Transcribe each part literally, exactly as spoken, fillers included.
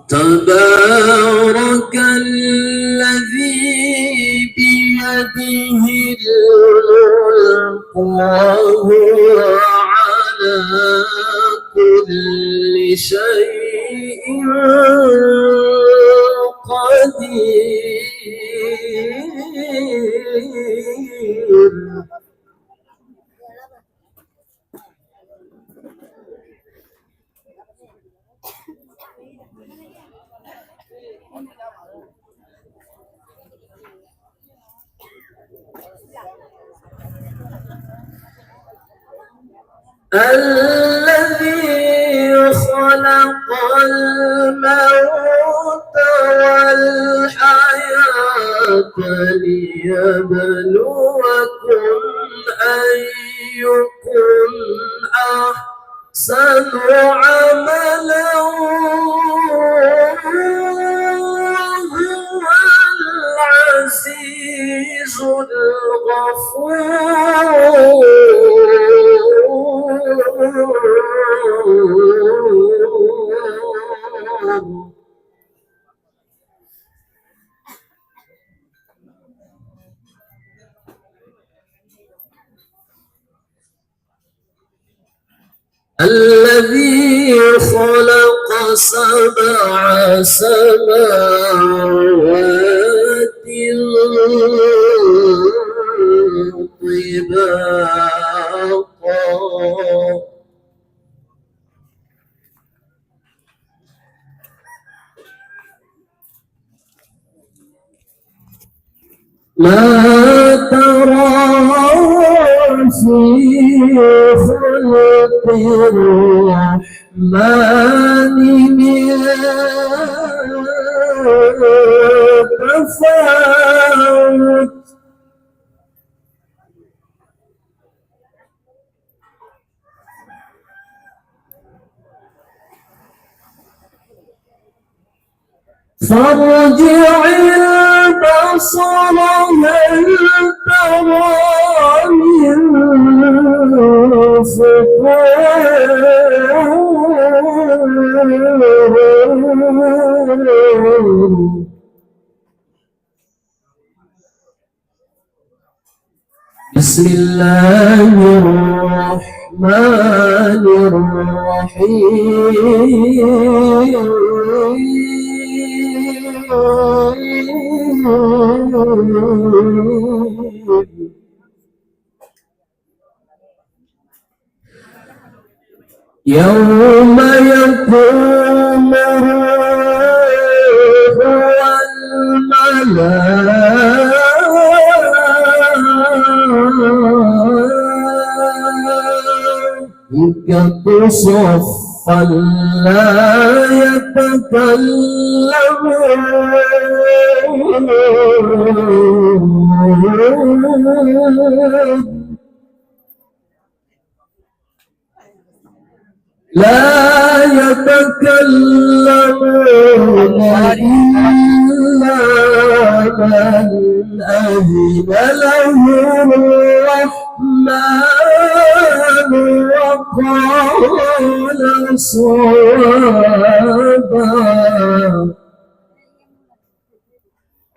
تبارك الذي بيده الملك وهو على كل شيء قدير. الذي خلق الموت والحياة ليبلوكم أيكم أحسن عملا وهو العزيز الغفور. الذي خلق سبع سماوات طباقا ما ترى في خلق الرحمن من تفاوت. فارجع البصر هل ترى من فطور. بسم الله الرحمن الرحيم. يوم يقوم الروح والملائكة صفا لا يتكلمون. لا يتكلمون إلا من أذن له الرحمن وقال صوابا.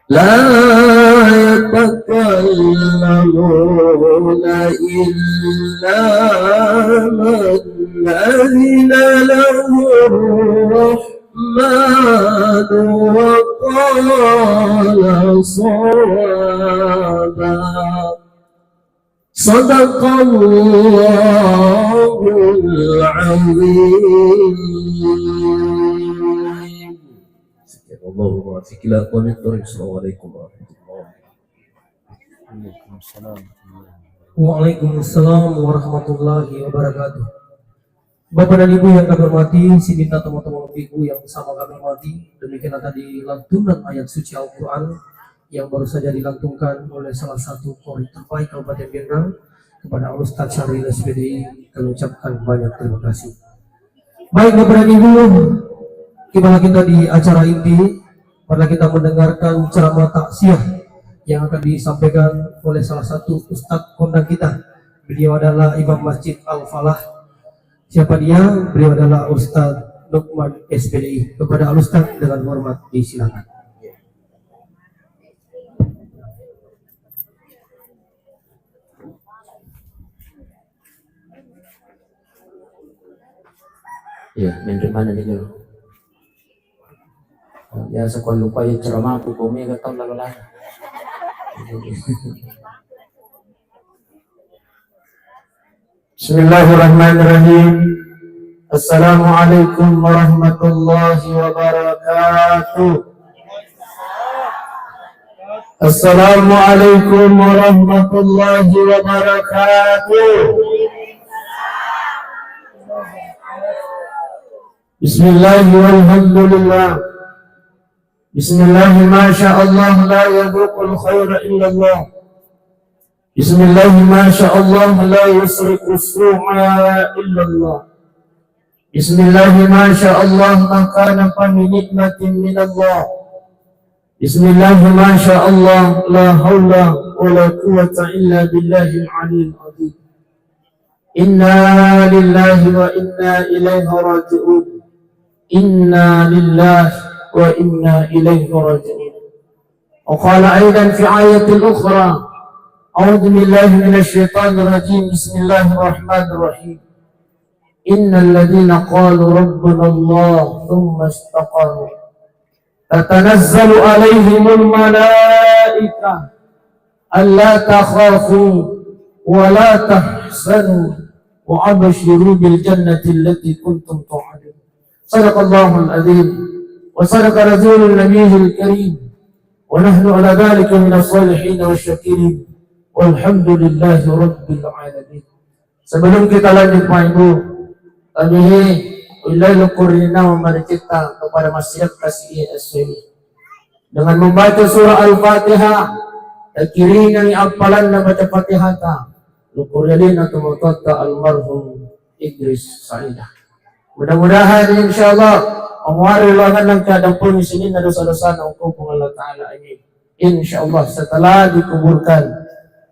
لا يتكلمون إلا من أذن له الرحمن وقال صوابا. صدق الله العظيم. اللهم وفق إلى أقوام الطريق. السلام عليكم ورحمة الله. Waalaikumsalam warahmatullahi wabarakatuh. Bapak dan Ibu yang kami hormati, sininna tomatoa mapigau yang sama kami hormati, demikianlah tadi lantunan ayat suci Al-Quran yang baru saja dilantungkan oleh salah satu qori terbaik Kabupaten Pinrang kepada Al Ustaz Syahril S P D I, kami ucapkan banyak terima kasih. Baik, Bapak dan Ibu, tibalah kita di acara inti, marilah kita mendengarkan ceramah takziah yang akan disampaikan oleh salah satu ustadz kondang kita Beliau adalah Imam Masjid Al-Falah. Siapa dia? Beliau adalah Ustaz Lukman, S P D I. Kepada Al Ustaz dengan hormat disilakan. Iya, menre manenni dulu. Biasa ko lupa ya ceramahku, ko mega tau lalo lagi. Bismillahirrahmanirrahim. Assalamualaikum warahmatullahi wabarakatuh. Assalamualaikum warahmatullahi wabarakatuh. Bismillah walhamdulillah. Bismillah, masya Allah, la yadhuqul khaira illallah. Bismillah, masya Allah, la yusriqu su'a illallah. Bismillah, masya Allah, ma kana fa min ni'matin minallah. Bismillah, masya Allah, la haula wa la quwwata illa billahil aliyil azim. Inna lillahi wa inna ilaihi raji'un. Inna lillahi wa inna ilaihi raji'un. Wa qala aidan fi ayatil ukhra, a'udzu billahi minasy syaithanir rajim. Bismillahirrahmanirrahim. Innal ladzina qalu rabbunallah tsumma istaqamu tatanazzalu alaihimul malaikah alla takhafu wa la tahzanu wa abshiru bil jannati allati kuntum tu'adun. Sadaqallahul azim wa sadaqa rasulun nabiyil karim wa nahnu ala dzalika minas shalihin wasy syakirin walhamdulillahi rabbil alamin. Sebelum kita lanjut, Pak Ibu, kami ullai lukkurinna mamaricita kepada masyarakat S W W dengan membaca surah Al-Fatihah, takiringangi appalanna baca Fatihata, lukkurialinna tomatoatta almarhum Idris Saidah. Mudah-mudahan, insyaallah, amuari lawan nangka dampuni sininna dosa-dosana, engkau Puang Allah Ta'ala. Amin. Insyaallah, setelah dikuburkan,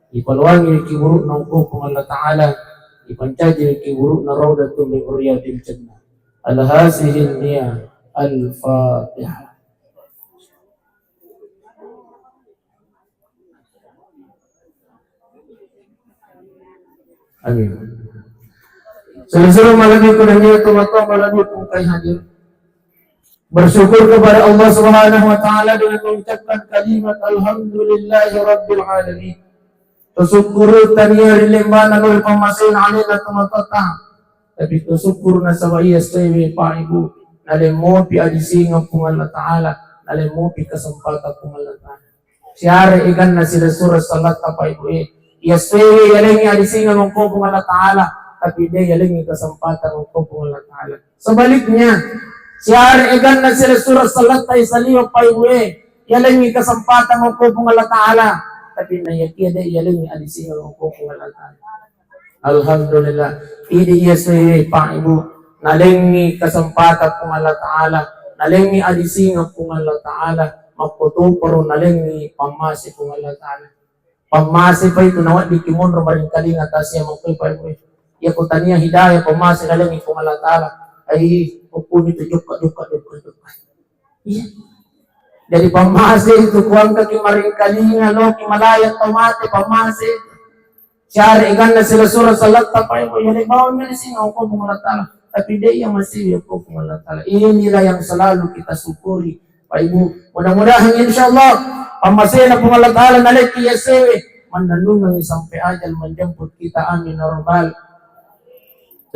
dipaluangi kuburu'na engkau Puang Allah Ta'ala, dipancaji kuburu'na raudatun min riyadil jannah. Alhasihil niyah. Al-Fatihah. Amin. Selalu-selalu malebbiku nennia tomatoa malebbiku engkae hadir. Bersyukur kepada Allah Subhanahu wa Ta'ala dengan mengucapkan kalimat alhamdulillahi rabbil alamin. Tasukkuru tania ri lembana lao ri pammasena alena tomatoatta. Tapi tasukkuru nasaba iya S W W, Pak Ibu, nalemmopi adisingeng Puang Allah Ta'ala, nalemmopi kesempatan Puang Allah Ta'ala. Siare eganna silessureng sallatta, Pak Ibu e. Iya S W W yalengngi adisingeng engkau Puang Allah Ta'ala, tapi de yalengngi kesempatan engkau Puang Allah Ta'ala. Sebaliknya, siare eganna silessureng sallatta isaliweng, Pak Ibu e, yalengngi kesempatan engkau Puang Allah Ta'ala, tapi naiyakia de yalengngi adisingeng engkau Puang Allah Ta'ala. Alhamdulillah. Idi iya S W W, Pak Ibu, nalengngi kesempatan Puang Allah Ta'ala, nalengngi adisingeng Puang Allah Ta'ala, makkotoparo nalengngi pammase Puang Allah Ta'ala. Pammase pa itu naweddikki monro maringkalinga tasia makkoi, Pak Ibu. Iya ko tania hidayah pammase nalengngi Puang Allah Ta'ala. Ai, okkuni tu jokka, jokka, jokka, jokka. Iya. Jadi pammase itu, kuangkaki maringkalinga, loki malaya tau mate, pammase. Siare eganna silessureng sallatta, Pak Ibu, yale bawang mani singa engkau Puang Allah Ta'ala. Tapi de iya masiwi engkau Puang Allah Ta'ala. Inilah yang selalu kita syukuri, Pak Ibu. Mudah-mudahan, insyaallah, pammasena Puang Allah Ta'ala nalekki iya S W W, mannennungengngi sampai ajal menjemput kita. Amin ya rabbal.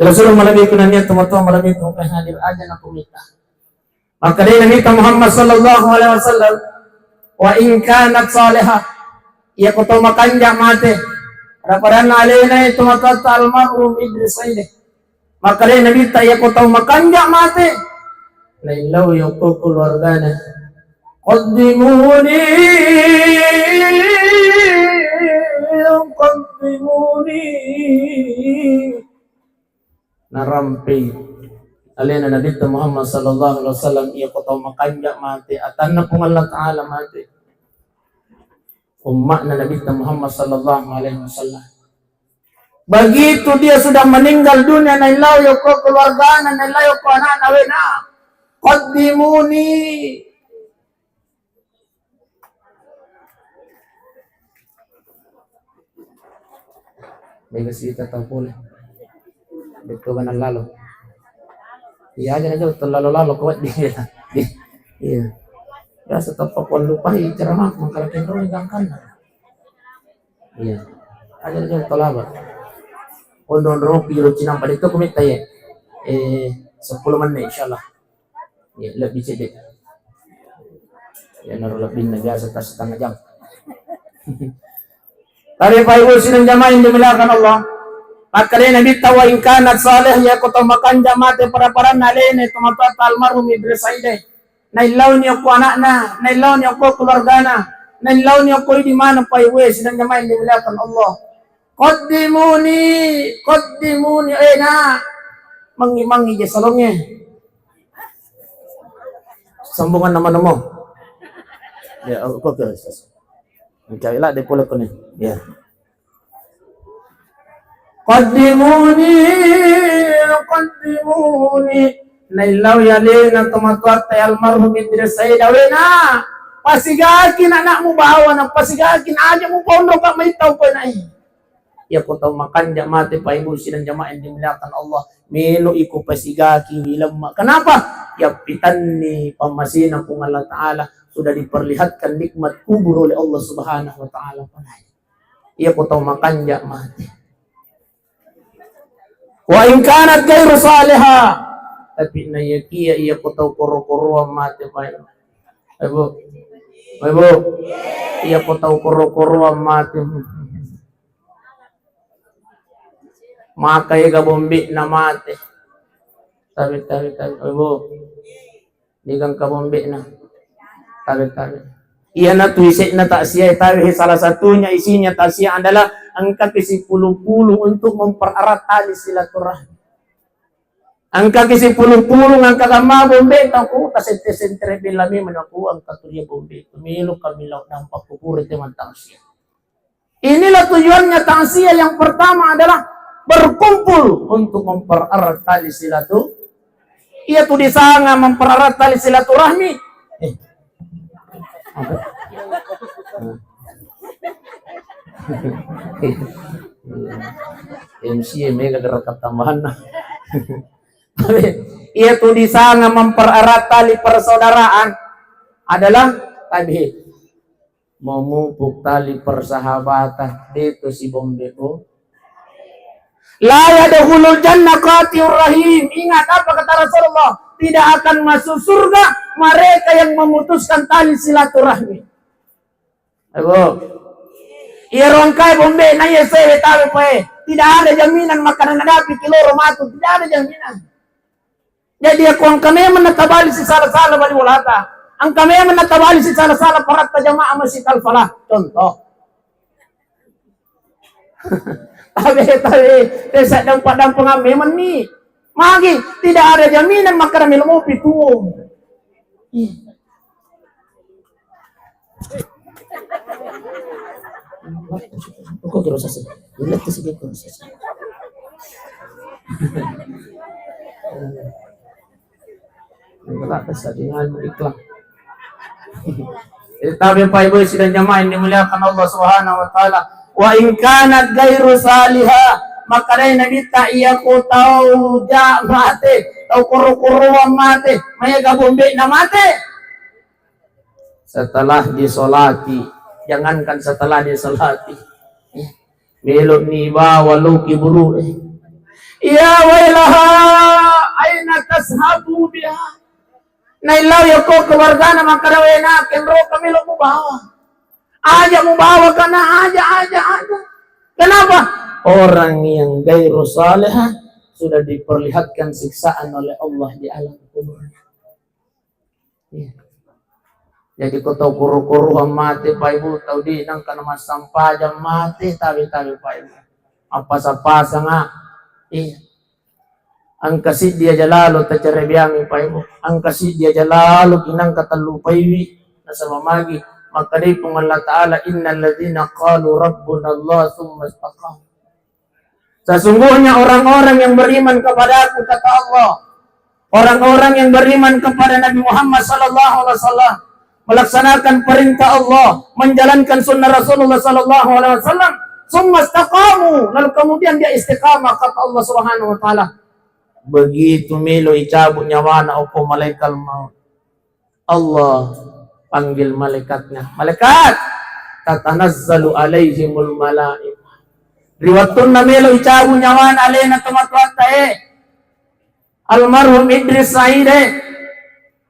Silessureng malebbiku nennia tomatoa malebbiku engkae hadir, aja naku mita. Makkedai Nabitta Muhammad sallallahu alaihi wasallam, "Wa in kanat salihah," iya ko tau makanja mate, pada-padanna alena itu tomatoatta almarhum Idris Said. Makkedai Nabitta, iya ko tau makanja mate, naillau yokko keluargana, "Qaddimuni, qaddimuni." Narampei alena Nabitta Muhammad sallallahu alaihi wasallam, iya ko tau makanja mate, atanna Puang Allah Ta'ala mate. Umma'na Nabitta Muhammad sallallahu alaihi wasallam. Begitu dia sudah meninggal dunia, naillau yokko keluargana, naillau yokko anakna, wena. Qaddimuni. Mega sita tau pole. Bettu kana lalo. Iya aja, aja, lalo-lalo kuat dia. Iya. Biasa teppa ko lupai ceramah, mangkala kenroni gangkanna. Iya. Aja, aja, tolaba. Ondo-ondo pi lo cinampa itu kumita ya. Eh, sepuluh menit insyaallah. Ya, lebbi cedde. Ya, naro lebbinna biasa tas setengah jam. Tapi Pak Ibu sidang jamaah yang dimuliakan Allah, makkedai Nabitta, "Wa in kanat salih," ya ko tau makanja mate pada-padanna alena tomatoatta almarhum Idris Saide. Naillauni okko anakna, naillauni okko keluargana, naillauni okko idi maneng Pak Ibu sidang jamaah yang dimuliakan Allah. Qaddimuni, qaddimuni, eh, nak. Mangi-mangi je salonge. Sambungan nama-nama. Ya, oke, oke, Ustaz. Mencari lah, dia pula kau ni. Ya. Qaddimuni, qaddimuni. Naillau ya lena tomatoatta almarhum Idris Said, wena. Pasigaki anakmu bawa na, pasigaki aja mu pondok kak maitau kau nai. Iya ko tau makanja mate, Pak Ibu sidang jamaah yang dimuliakan Allah, melo iko pasigaki wilemma. Kenapa? Yappitanni pammasena Puang Allah Ta'ala, sudah diperlihatkan nikmat kubur oleh Allah Subhanahu wa Ta'ala padanya. Iya ko tau makanja mate. Wa in kanat ghairu salihah, tapi nayakia iya ko tau koro-koroan mate, Pak Ibu. Ibu. Ibu. Iya ko tau koro-koroan mate. Maka ega bombe'na mate. Tabe, tabe, tabe. Ibu. Niga engka bombe'na. Tabe, tabe. Iyanatu ise'na takziah, tabe, salah satunya isinya takziah adalah engka kesipulung-pulung untuk mempererat tali silaturahmi. Engka kesipulung-pulung, engka gamma bombe, tau ku tasente-sentere bella memang aku engka tu dia bombe. Melo kami lau dampak kubur itu mantan usia. Inilah tujuannya takziah yang pertama adalah berkumpul untuk mempererat tali silatu-, iya tu disanga mempererat tali silaturahmi. Eh. Apa? M C mega gerakan tambahan. Tapi, iya tu disanga mempererat tali persaudaraan adalah tadi memupuk tali persahabatan. Itu si bombe tu. La yadkhulul jannah qati'ur rahim. Ingat apa kata Rasulullah? Tidak akan masuk surga mereka yang memutuskan tali silaturahmi. Ayo. Iya rongkai bombe na iya sewe tawe pae. Tidak ada jaminan makanan ada pikiloro matu. Tidak ada jaminan. Jadi aku engka memang natabali si sala-sala bali bolata. Engka memang natabali si sala-sala paratta jamaah Masjid Al-Falah. Contoh. Tabe, tabe, desa dampa-dampa memang ni. Magi, tidak ada jaminan makkada melo mopi tuo. Ih. Kok terus sih? Ini terus gitu. Enggak, terus tadi nganu iklan. Jadi, tapi Bapak Ibu sidang jamaah yang dimuliakan Allah Subhanahu wa Ta'ala, wa in kanat ghairu salihah, maka dari Nabi ta iya ko tau ja mate, tau koro-koroan mate, maega bombe na mate. Setelah disolati, jangankan setelah disolati, melo ni bawa lo ki buru, eh. Ya wailaha, aina tashabu biha? Naillau yako keluargana makkada, wena, kenro kami lo mubawa. Aja mubawa kana, aja, aja, aja. Kenapa? Orang yang gairu salihah sudah diperlihatkan siksaan oleh Allah di alam kuburnya. Iya. Jadi ko tau koro-koroan mate, Pak Ibu, tau di nangka na massampajang mate, tabe-tabe, Pak Ibu. Appasang-pasang, ah. Iya. Engka siddi aja lalo tacarebeangi, Pak Ibu. Engka siddi aja lalo kinangka tellupaiwi. Nasaba magi makkedai Puang Allah Ta'ala, "Innal ladzina qalu rabbuna Allah tsumma istaqamu." Sesungguhnya orang-orang yang beriman kepadaku, kata Allah, orang-orang yang beriman kepada Nabi Muhammad sallallahu alaihi wasallam, melaksanakan perintah Allah, menjalankan sunnah Rasulullah sallallahu alaihi wasallam, summa istaqamu, lalu kemudian dia istiqamah, kata Allah Subhanahu wa taala. Begitu melo icabut nyawana okko malaikat maut, Allah panggil malaikatnya, "Malaikat, tatanazzalu alaihimul malaikah." Ri wettunna melo icabut nyawana alena tomatoatta e, almarhum Idris Said e,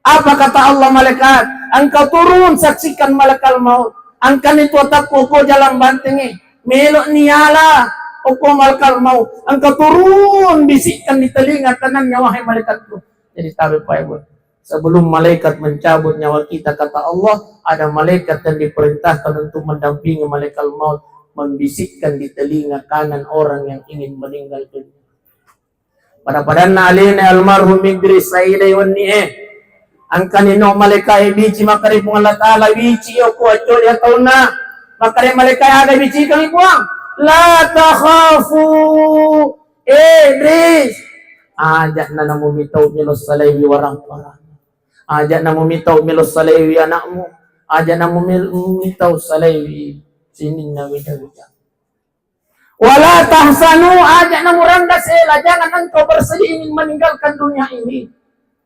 apa kata Allah, "Malaikat, engkau turun saksikan malakal maut. Engkani tuo takko ko jalan bantengnge. Melo niala okko malakal maut. Engkau turun bisikkan di telinga kanannya, wahai malaikatku." Jadi tabe pae, Bu. Sebelum malaikat mencabut nyawa kita, kata Allah, ada malaikat yang diperintahkan untuk mendampingi malakal maut, membisikkan di telinga kanan orang yang ingin meninggal dunia. Pada-padanna alena almarhum Idris Said e wenni e, engkani no malaika e bici makkeda, "Puang Allah Taala, bici okko accodi taunna." Makkeda malaika e, "Aga bicikang, Puang?" "La takhafu, Idris. Aja na namu mitau melo salaiwi warang-warang. Aja namu mitau melo salaiwi anakmu. Aja namu mel-, mitau salaiwi sininna wija-wija. Wala tahzanu, aja namu randa sela, jangan engkau bersedih ingin meninggalkan dunia ini.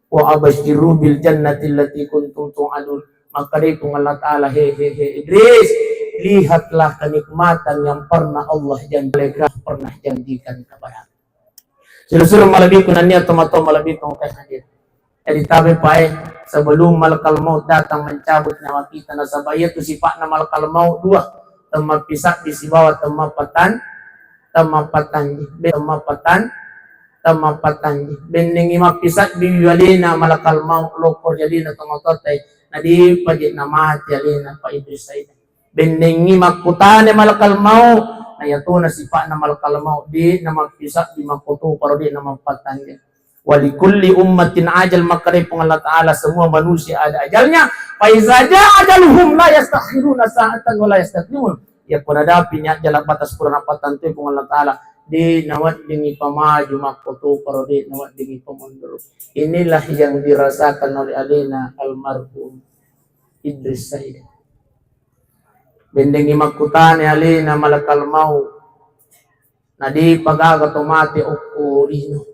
Wa abasyiru bil jannati allati kuntum tu'adun." Makkeda Puang Allah Taala, "He, he, he, Idris, lihatlah kenikmatan yang pernah Allah janjikan, pernah janjikan kepada." Siru-siru malebbiku nennia tomatoa malebbiku engkae hadir. Jadi tabe pae, sebelum malakal maut datang mencabut nyawa kita, nasaba iyatu sipa'na malakal maut dua, temmappisabbi sibawa temmapatan-, temmappatanji, be-, temmapatan-, temmappatanji. Bennengngi mappisabbi wi alena malakal maut lokko ri alena tomatoatta e, nadipaje namate alena Pak Idris Said. Bennengngi makkutana malakal maut, na iyatona sipa'na malakal maut, de' namappisabbi makkotoparo, de' namappattanjeng. Walikulli ummatin ajal, makkeda Puang Allah Taala, semua manusia ada ajalnya. Fa iza jaa ajaluhum la yastakhiruna sa'atan wa la yastaqdimun. Iyako nadapi ni ajal batas pura napattantui Puang Allah Taala, de' naweddingngi pamaju makkotoparo, de' naweddingngi pamunduru. Inilah yang dirasakan oleh alena almarhum Idris Said. Bendengngi makkutana alena malakal maut, na de'pa gaga to mate okko lino.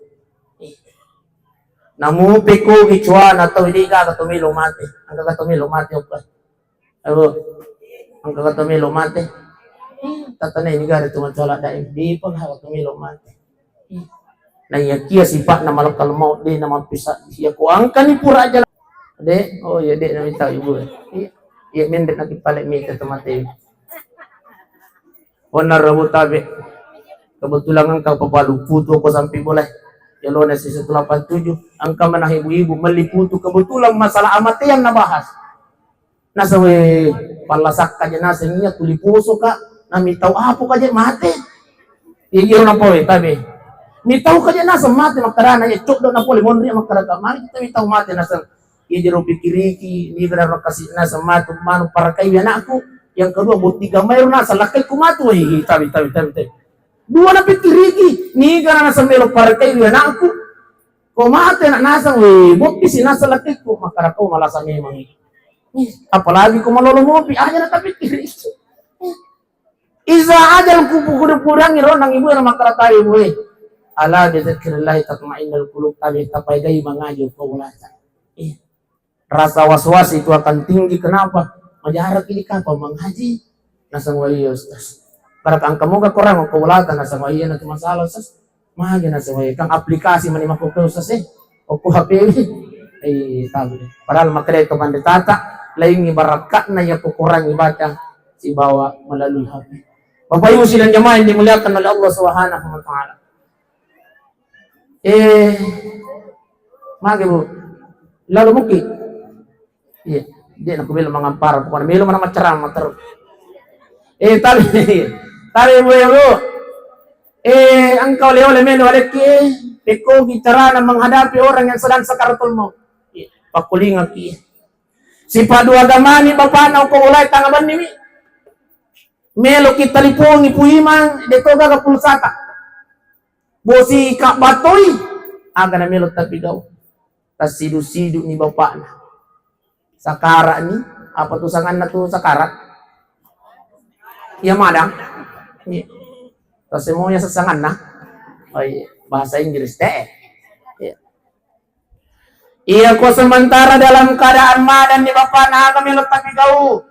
Namupe kogi cuana tau, de' gaga to melo mate. Engka gaga to melo mate okko. Ayo, engka gaga to melo mate. Tatanai ni gare tu macola dai, de'pa gaga to melo mate. Naiyakia sipa'na malakal maut, de' namappisabbi. Iyako engkani pura aja, de', oh iya, de' namitau ibu. Iya, iya, mende' nakippale mita to mate. Onna rabu tabe. Kebetulan engka papalu putu ko sampai boleh. Yalona si satu delapan tujuh, engka mana ibu-ibu melli putu, kebetulan masalah amatean nabahas. Naseng we, pallasakka je naseng iya tuli posoka, namitau apoka je mate. Iya, iyaro napowe tabe. Mitauka je naseng mate, makkedana iya coddo na pole monri, makkeda ka magi kita mitau mate naseng. Iya jero pikiriki, niga naro kasi naseng matu manu parakaiwi anakku. Yang kedua, bottiga mai ro naseng lakkaikku matu. Wih, tabe, tabe, tabe, tabe. Dua napikiriki, niga naseng melo parakaiwi anakku. Ko mate anak naseng, weh, botting si naseng lakkaikku, makkeda ko malasa memang. Ih, apalagi ko malolo mopi, aja na tapikiri. Iza ajal ku-, kurangi ro nang ibu na makkeda tabe, weh. Ala bi dzikrillahi tatmainnul qulub, tabe tapaegai mangaji ko ulata. Ih. Rasa was-was itu akan tinggi. Kenapa? Majaraki di kapang mengaji. Naseng wah iya, Ustaz. Barang engka moga Quran ko ulata, naseng wah iya, nanti masalah, Ustaz. Magi naseng wah iya, kan aplikasi mani makko ke, Ustaz, eh. Okko H P wi. Eh, tabe. Padahal makkeda to panditata, laingi barakatna iya ko Quran ibaca sibawa melalui H P. Bapak Ibu sidang jamaah yang dimuliakan oleh Allah Subhanahu wa Ta'ala. Eh, magi, Bu? Lalo muki? Iya, de' naku melo mangampara, pokokna melo mana maccarama terus. Eh, tabe, tabe, Bu, ya, Bu. Eh, engka ole-ole melo alekki, eh, pekkogi carana menghadapi orang yang sedang sakaratul maut. Iya, pakkulingaki. Sipadu agamani bapakna ko ulai tanga banni mi. Meloki talipongi Pu Imang, de' to gaga pulsata. Bosi kabbatoi, aga namelo tapigau. Tassidu-sidu ni bapakna. Sakara ni, apa tu sanganna tu sakara? Iya madang. Iya. Tasemoya sesanganna. Oh iya, bahasa Inggris te. Iya. Iya, ko sementara dalam keadaan madan ni bapakna, aga melo tapigau.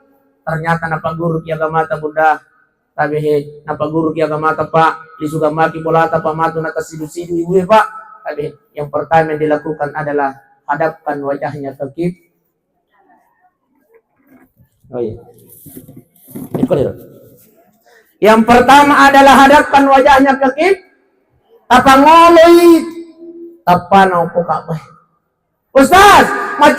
Ternyata napagguruki agamata, Bunda. Tabe he, napagguruki agamata, Pak. Lisuga maki bolata, Pak, matu natassidu-sidu ibu e, Pak. Tabe he, yang pertama yang dilakukan adalah hadapkan wajahnya ke kib-, oh iya. Ikut itu. Yang pertama adalah hadapkan wajahnya ke kib-, tapangoloi, tapana upo Ka'bah. Ustaz,